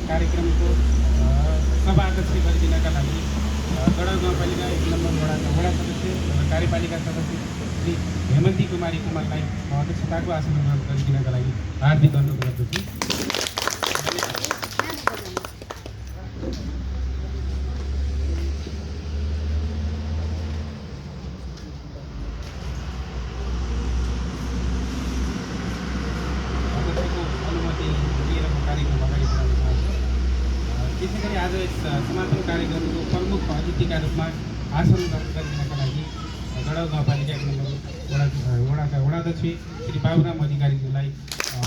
कार्यक्रमको सभाध्यक्ष गरिदिनका लागि गडा गाउँपालिका 1 नम्बर वडाका वडा सदस्य र कार्यपालिका सदस्य श्री हेमन्ती कुमारी कुमारलाई अध्यक्षताको आसन ग्रहण गरिदिनका लागि हार्दिक अनुरोध गर्दछु। त्यसै गरी आज यस समापन कार्यक्रमको प्रमुख अतिथिका रूपमा आसन ग्रहण गरिदिनका लागि गडा गाउँपालिका 1 नम्बर वडाका वडाध्यक्ष श्री बाबुराम अधिकारीज्यूलाई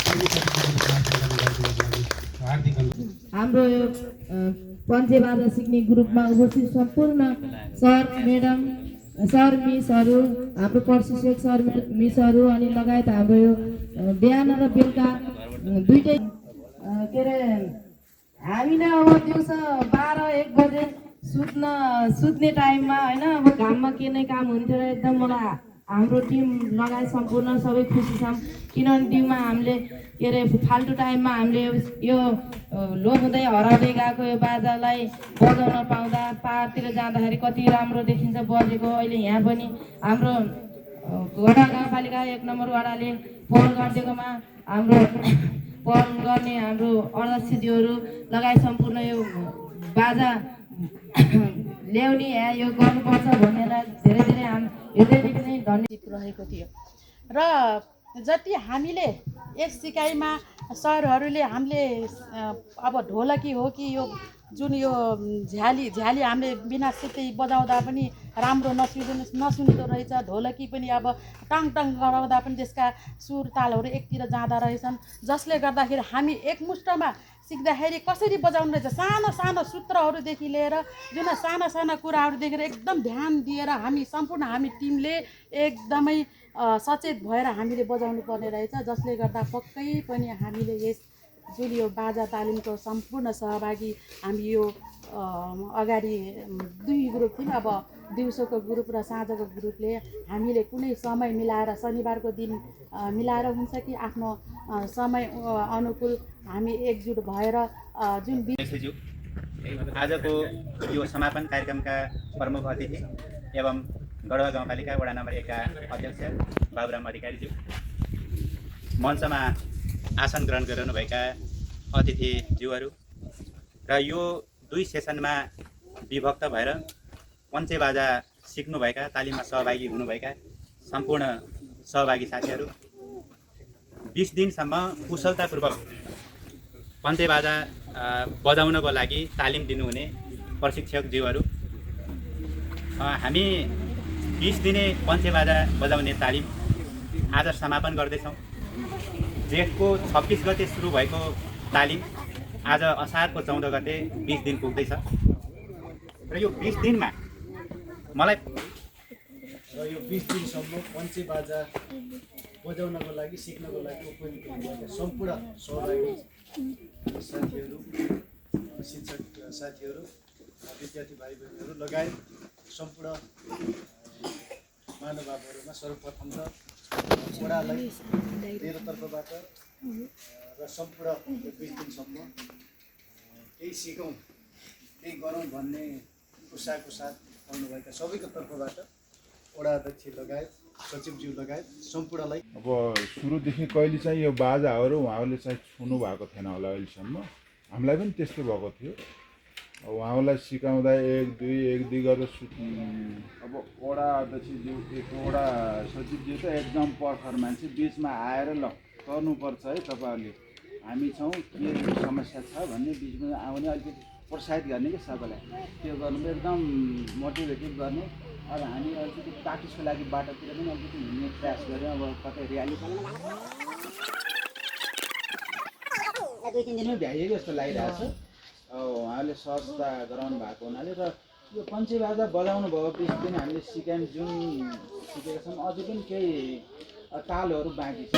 प्रमुख अतिथिको रूपमा आसन ग्रहण गरिदिनका लागि हार्दिक अनुरोध। हाम्रो यो पञ्चेबाजा सिक्ने ग्रुपमा उपस्थित सम्पूर्ण सर मेडम सर मिसहरू हाम्रो प्रशिक्षक सर मिसहरू अनि लगायत हाम्रो यो बिहान र बेलुका दुईटै के अरे हामीले अब दिउँसो 12-1 बजे सुत्ने टाइममा होइन अब घाममा के नै काम हुन्थ्यो र एकदम मलाई हाम्रो टिम लगायत सम्पूर्ण सबै खुसी छौँ। किनभने टिममा हामीले के अरे फाल्टु टाइममा हामीले यो लोप हुँदै हराउँदै गएको यो बाजालाई बजाउन पाउँदा पाहाडतिर जाँदाखेरि कति राम्रो देखिन्छ बजेको। अहिले यहाँ पनि हाम्रो वडा गाउँपालिका 1 नम्बर वडाले पहल गरिदिएकोमा हाम्रो पहल गर्ने हाम्रो अध्यक्षज्यूहरू लगायत सम्पूर्ण यो बाजा ल्याउने यहाँ यो गर्नुपर्छ भनेर धेरै धेरै हृदयदेखि नै धन्यवाद रहेको थियो। र जति हामीले एक सिकाइमा सरहरूले हामीले अब ढोलकी हो कि यो जुन यो झ्याली हामीले बिना सिक्दै बजाउँदा पनि राम्रो नसुनिदो रहेछ। ढोलकी पनि अब टङ टङ गराउँदा पनि त्यसका सुर तालहरू एकतिर जाँदा रहेछन्, जसले गर्दाखेरि हामी एकमुष्टमा सिक्दाखेरि कसरी बजाउनु रहेछ सानो सानो सूत्रहरूदेखि लिएर जुन साना साना कुराहरू देखेर एकदम ध्यान दिएर हामी सम्पूर्ण हामी टिमले एकदमै सचेत भएर हामीले बजाउनु पर्ने रहेछ। जसले गर्दा पक्कै पनि हामीले यस जुन यो बाजा तालिमको सम्पूर्ण सहभागी हामी यो अगाडि 2 ग्रुप थियौँ। अब दिउँसोको ग्रुप र साँझको ग्रुपले हामीले कुनै समय मिलाएर शनिबारको दिन मिलाएर हुन्छ कि आफ्नो समय अनुकूल हामी एकजुट भएर जुन आजको यो समापन कार्यक्रमका प्रमुख अतिथि एवं गडवा गाउँपालिका वडा नम्बर 1 का अध्यक्ष बाबुराम अधिकारीज्यू, मञ्चमा आसन ग्रहण गरिरहनुभएका अतिथिज्यूहरू र यो 2 सेसनमा विभक्त भएर पञ्चेबाजा सिक्नुभएका तालिममा सहभागी हुनुभएका सम्पूर्ण सहभागी साथीहरू, 20 दिनसम्म कुशलतापूर्वक पञ्चेबाजा बजाउनको लागि तालिम दिनुहुने प्रशिक्षकज्यूहरू, हामी 20 दिने पञ्चेबाजा बजाउने तालिम आज समापन गर्दैछौँ। जेठको 26 गते सुरु भएको तालिम आज असारको 14 गते 20 दिन पुग्दैछ र यो 20 दिनमा मलाई यो 20 दिनसम्म पञ्चेबाजा बजाउनको लागि सिक्नको लागि उपयोग गरिरहेका सम्पूर्ण सहभागी साथीहरू, शिक्षक साथीहरू, विद्यार्थी भाइ बहिनीहरू लगायत सम्पूर्ण महानुभावहरूमा सर्वप्रथम त वडालाई मेरो तर्फबाट र सम्पूर्ण 20 दिनसम्म केही सिकौँ केही गरौँ भन्ने उत्साहको साथ आउनुभएका सबैको तर्फबाट वडा अध्यक्ष लगायत सचिवज्यू लगायत सम्पूर्णलाई अब सुरुदेखि कहिले चाहिँ यो बाजाहरू उहाँहरूले चाहिँ छुनु भएको थिएन होला अहिलेसम्म। हामीलाई पनि त्यस्तै भएको थियो। उहाँलाई सिकाउँदा 1-2 गरेर अब वडा अध्यक्षज्यू वडा सचिवज्यू त एकदम पर्खर मान्छे, बिचमा आएर ल गर्नुपर्छ है तपाईँहरूले, हामी छौँ, के समस्या छ भन्ने बिचमा आउने अलिकति प्रोत्साहित गर्ने कि सबैलाई त्यो गर्नु एकदम मोटिभेटेड गर्ने। अब हामी अलिकति प्र्याक्टिसको लागि बाटोतिर पनि अलिकति हिँड्ने प्रयास गऱ्यौँ। अब कतै र्याली 2-3 दिनमै भ्याइएको जस्तो लागिरहेको छ। उहाँले सहजता गराउनु भएको हुनाले र यो पञ्चेबाजा बजाउनु भयो 20 दिन हामीले सिक्यौँ, जुन सिकेका छौँ अझै पनि केही तालहरू बाँकी छ।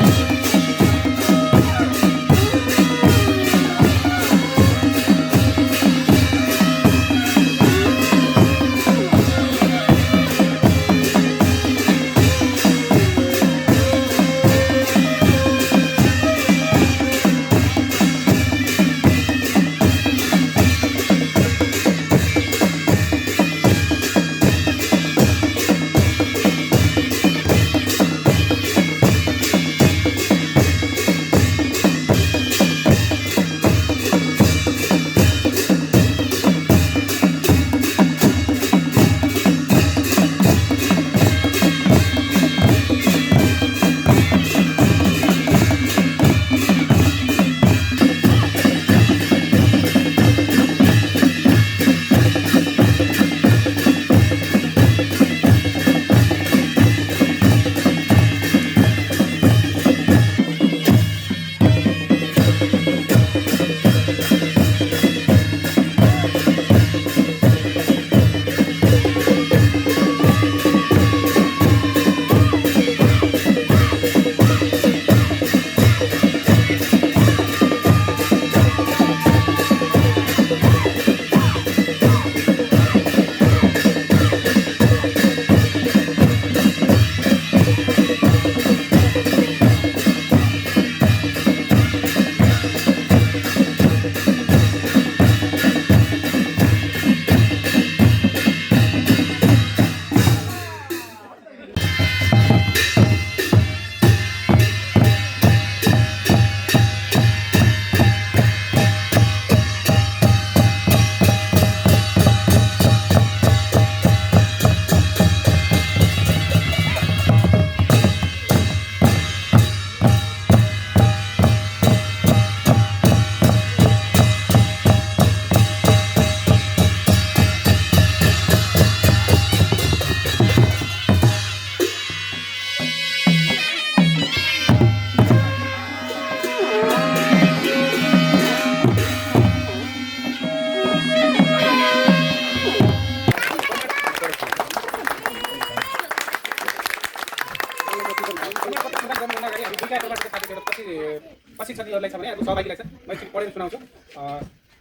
प्रशिक्षकहरूलाई छ भने अर्को सहभागीलाई छ म एकचोटि पढेर सुनाउँछु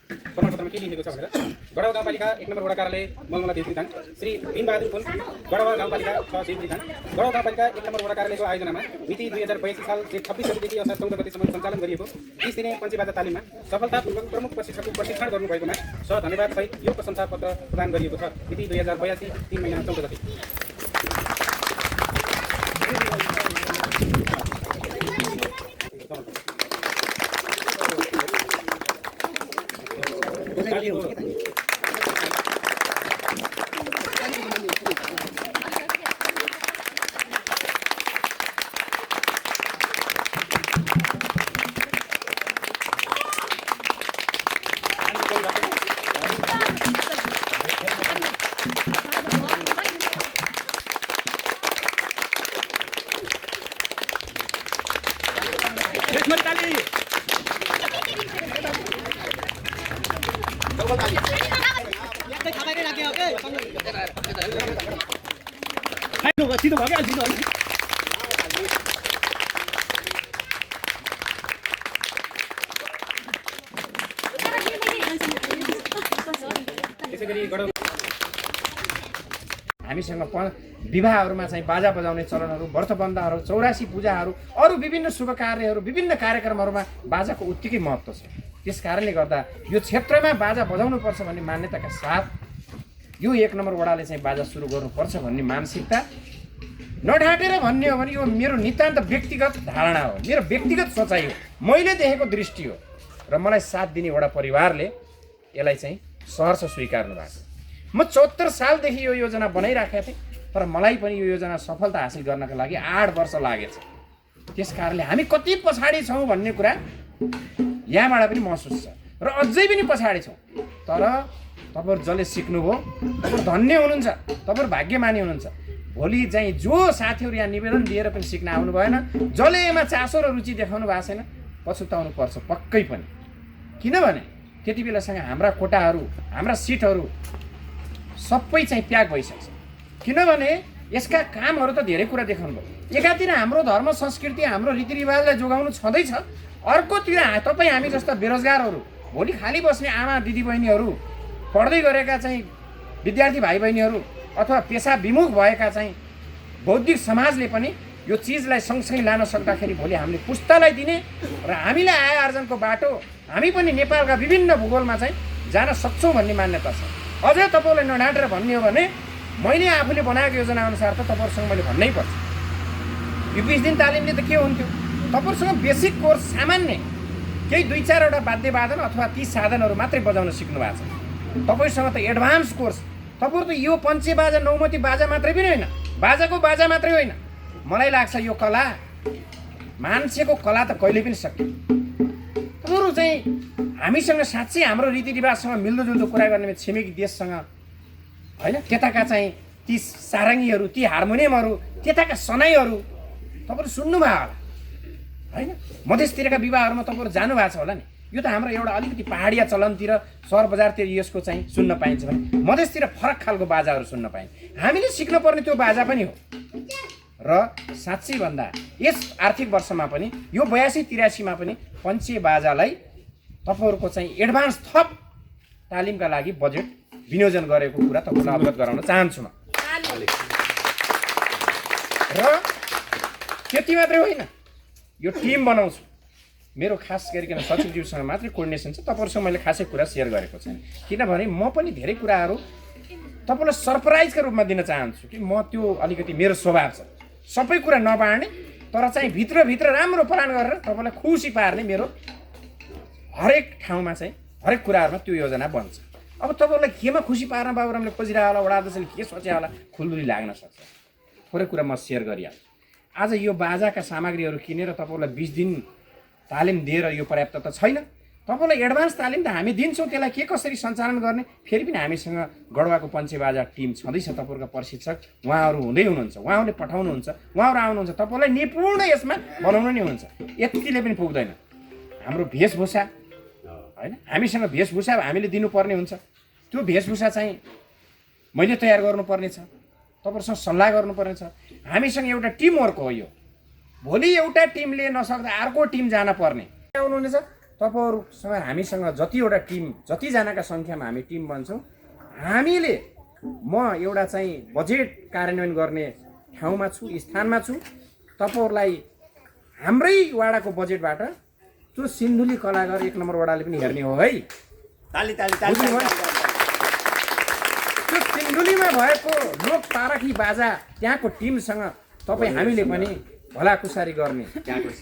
प्रमाणपत्रमा के लेखेको छ भनेर। गढवाल गाउँपालिका 1 नम्बर वडा कार्यालय मलमला देवतीथान श्री भीमबहादुर पुन गढवाल गाउँपालिका 6 देवतीथान गढवाल गाउँपालिका 1 नम्बर वडा कार्यालयको आयोजनामा मिति 2082 साल जेठ 26 गतेदेखि असार 14 गतेसम्म सञ्चालन गरिएको 30 दिने पञ्चेबाजा तालिममा सफलतापूर्वक प्रमुख प्रशिक्षकको प्रशिक्षण गर्नुभएकोमा धन्यवाद सहित यो प्रशंसापत्र प्रदान गरिएको छ। मिति 2082 3 महिना 14 गते। हामीसँग विवाहहरूमा चाहिँ बाजा बजाउने चलनहरू, व्रतबन्धहरू, 84 पूजाहरू, अरू विभिन्न शुभ कार्यहरू, विभिन्न कार्यक्रमहरूमा बाजाको उत्तिकै महत्त्व छ। त्यस कारणले गर्दा यो क्षेत्रमा बाजा बजाउनुपर्छ भन्ने मान्यताका साथ यो 1 नम्बर वडाले चाहिँ बाजा सुरु गर्नुपर्छ भन्ने मानसिकता नढाँटेर भन्ने हो भने यो मेरो नितान्त व्यक्तिगत धारणा हो, मेरो व्यक्तिगत सोचाइ हो, मैले देखेको दृष्टि हो र मलाई साथ दिने वडा परिवारले यसलाई चाहिँ सहर्ष स्वीकार्नु भएको। म 74 सालदेखि यो योजना बनाइराखेको थिएँ, तर मलाई पनि यो योजना सफलता हासिल गर्नका लागि 8 वर्ष लागेछ। त्यस कारणले हामी कति पछाडि छौँ भन्ने कुरा यहाँबाट पनि महसुस छ र अझै पनि पछाडि छौँ। तर तपाईँहरू जसले सिक्नुभयो तपाईँहरू धन्य हुनुहुन्छ, तपाईँहरू भाग्यमानी हुनुहुन्छ। भोलि चाहिँ जो साथीहरू यहाँ निवेदन दिएर पनि सिक्न आउनु भएन, जसले यसमा चासो र रुचि देखाउनु भएको छैन, पछुताउनु पर्छ पक्कै पनि। किनभने त्यति बेलासँग हाम्रा कोटाहरू, हाम्रा सिटहरू सबै चाहिँ प्याक भइसक्छ। किनभने यसका कामहरू त धेरै कुरा देखाउनु भयो। एकातिर हाम्रो धर्म संस्कृति, हाम्रो रीतिरिवाजलाई जोगाउनु छँदैछ, अर्कोतिर तपाईँ हामी जस्ता बेरोजगारहरू, भोलि खाली बस्ने आमा दिदीबहिनीहरू, पढ्दै गरेका चाहिँ विद्यार्थी भाइ बहिनीहरू अथवा पेसा विमुख भएका चाहिँ बौद्धिक समाजले पनि यो चिजलाई सँगसँगै लान सक्दाखेरि भोलि हामीले पुस्तालाई दिने र हामीलाई आय आर्जनको बाटो हामी पनि नेपालका विभिन्न भूगोलमा चाहिँ जान सक्छौँ भन्ने मान्यता छ। अझै तपाईँलाई नढाँटेर भन्ने हो भने मैले आफूले बनाएको योजना अनुसार त तपाईँहरूसँग मैले भन्नै पर्छ। यो 20 दिन तालिमले त के हुन्थ्यो, तपाईँहरूसँग बेसिक कोर्स सामान्य केही 2-4वटा वाद्यवादन अथवा ती साधनहरू मात्रै बजाउन सिक्नु भएको छ। तपाईँसँग त एडभान्स कोर्स, तपाईँहरू त यो पञ्चे बाजा नौमती बाजा मात्रै पनि होइन, बाजाको बाजा मात्रै होइन। मलाई लाग्छ यो कला, मान्छेको कला त कहिले पनि सकिन्छ। तपाईँहरू चाहिँ हामीसँग साँच्चै हाम्रो रीतिरिवाजसँग मिल्दोजुल्दो कुरा गर्ने छिमेकी देशसँग होइन, त्यताका चाहिँ ती सारङ्गीहरू, ती हार्मोनियमहरू, त्यताका सनाइहरू तपाईँहरू सुन्नुभयो होला होइन। मधेसतिरका विवाहहरूमा तपाईँहरू जानुभएको छ होला नि। यो त हाम्रो एउटा अलिकति पहाडिया चलनतिर, सहर बजारतिर यसको चाहिँ सुन्न पाइन्छ भने मधेसतिर फरक खालको बाजाहरू सुन्न पाइन्छ। हामीले सिक्नुपर्ने त्यो बाजा पनि हो। र साँच्चै भन्दा यस आर्थिक वर्षमा पनि यो 82-83मा पनि पञ्चे बाजालाई तपाईँहरूको चाहिँ एडभान्स थप तालिमका लागि बजेट विनियोजन गरेको कुरा तपाईँलाई अवगत गराउन चाहन्छु म। र त्यति मात्रै होइन, यो टिम बनाउँछु। मेरो खास गरिकन सचिवज्यूसँग मात्रै कोर्डिनेसन छ, तपाईँहरूसँग मैले खासै कुरा सेयर गरेको छैन। किनभने म पनि धेरै कुराहरू तपाईँलाई सरप्राइजका रूपमा दिन चाहन्छु कि म त्यो अलिकति मेरो स्वभाव छ, सबै कुरा नबाँड्ने, तर चाहिँ भित्रभित्र राम्रो प्लान गरेर तपाईँलाई खुसी पार्ने मेरो हरेक ठाउँमा चाहिँ हरेक कुराहरूमा त्यो योजना बन्छ। अब तपाईँलाई केमा खुसी पार्न बाबुरामले खोजिरह होला, वडा अध्यक्षले के सोचे होला, खुल्दुली लाग्न सक्छ। थोरै कुरा म सेयर गरिहाल्छु। आज यो बाजाका सामग्रीहरू किनेर तपाईँलाई 20 दिन तालिम दिएर यो पर्याप्त त छैन। तपाईँलाई एडभान्स तालिम त हामी दिन्छौँ, त्यसलाई के कसरी सञ्चालन गर्ने फेरि पनि हामीसँग गढवाको पञ्चेबाजा टिम छँदैछ। तपाईँहरूको प्रशिक्षक उहाँहरू हुँदै हुनुहुन्छ, उहाँहरूले पठाउनुहुन्छ, उहाँहरू आउनुहुन्छ, तपाईँलाई निपुण यसमा बनाउनु नै हुन्छ। यतिले पनि पुग्दैन। हाम्रो वेशभूषा होइन, हामीसँग वेशभूषा हामीले दिनुपर्ने हुन्छ। त्यो वेशभूषा चाहिँ मैले तयार गर्नुपर्ने छ, तपाईँहरूसँग सल्लाह गर्नुपर्ने छ। हामीसँग एउटा टिमवर्क हो यो, भोलि एउटा टिमले नसक्दा अर्को टिम जान पर्ने आउनुहुनेछ। तपाईँहरूसँग हामीसँग जतिवटा टिम जतिजनाका सङ्ख्यामा हामी टिम बन्छौँ, हामीले म एउटा चाहिँ बजेट कार्यान्वयन गर्ने ठाउँमा छु, स्थानमा छु। तपाईँहरूलाई हाम्रै वाडाको बजेटबाट त्यो सिन्धुली कलाघर 1 नम्बर वडाले पनि हेर्ने हो है। ताली ताली ताली त्यो सिन्धुलीमा भएको लोक तारकी बाजा त्यहाँको टिमसँग तपाईँ हामीले पनि भलाकुसारी गर्ने,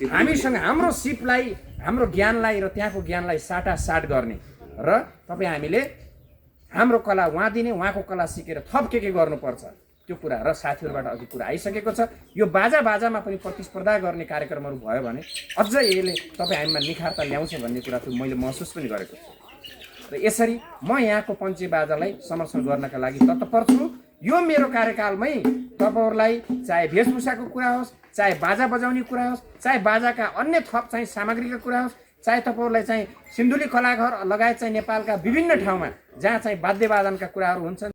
हामीसँग हाम्रो सिपलाई हाम्रो ज्ञानलाई र त्यहाँको ज्ञानलाई साटासाट गर्ने र तपाईँ हामीले हाम्रो कला उहाँ दिने, उहाँको कला सिकेर थप के गर्नुपर्छ त्यो कुरा र साथीहरूबाट अघि कुरा आइसकेको छ। यो बाजामा पनि प्रतिस्पर्धा गर्ने कार्यक्रमहरू भयो भने अझ यसले तपाईँ हामीमा निखारता ल्याउँछ भन्ने कुरा त्यो मैले महसुस पनि गरेको छु। र यसरी म यहाँको पञ्चे बाजालाई समर्थन गर्नका लागि तत्पर छु। यो मेरो कार्यकालमै तपाईँहरूलाई चाहे वेशभूषाको कुरा होस्, चाहे बाजा बजाउने कुरा होस्, चाहे बाजाका अन्य थप चाहिँ सामग्रीका कुरा होस्, चाहे तपाईँहरूलाई चाहिँ सिन्धुली कलाघर लगायत चाहिँ नेपालका विभिन्न ठाउँमा जहाँ चाहिँ वाद्यवादनका कुराहरू हुन्छन्,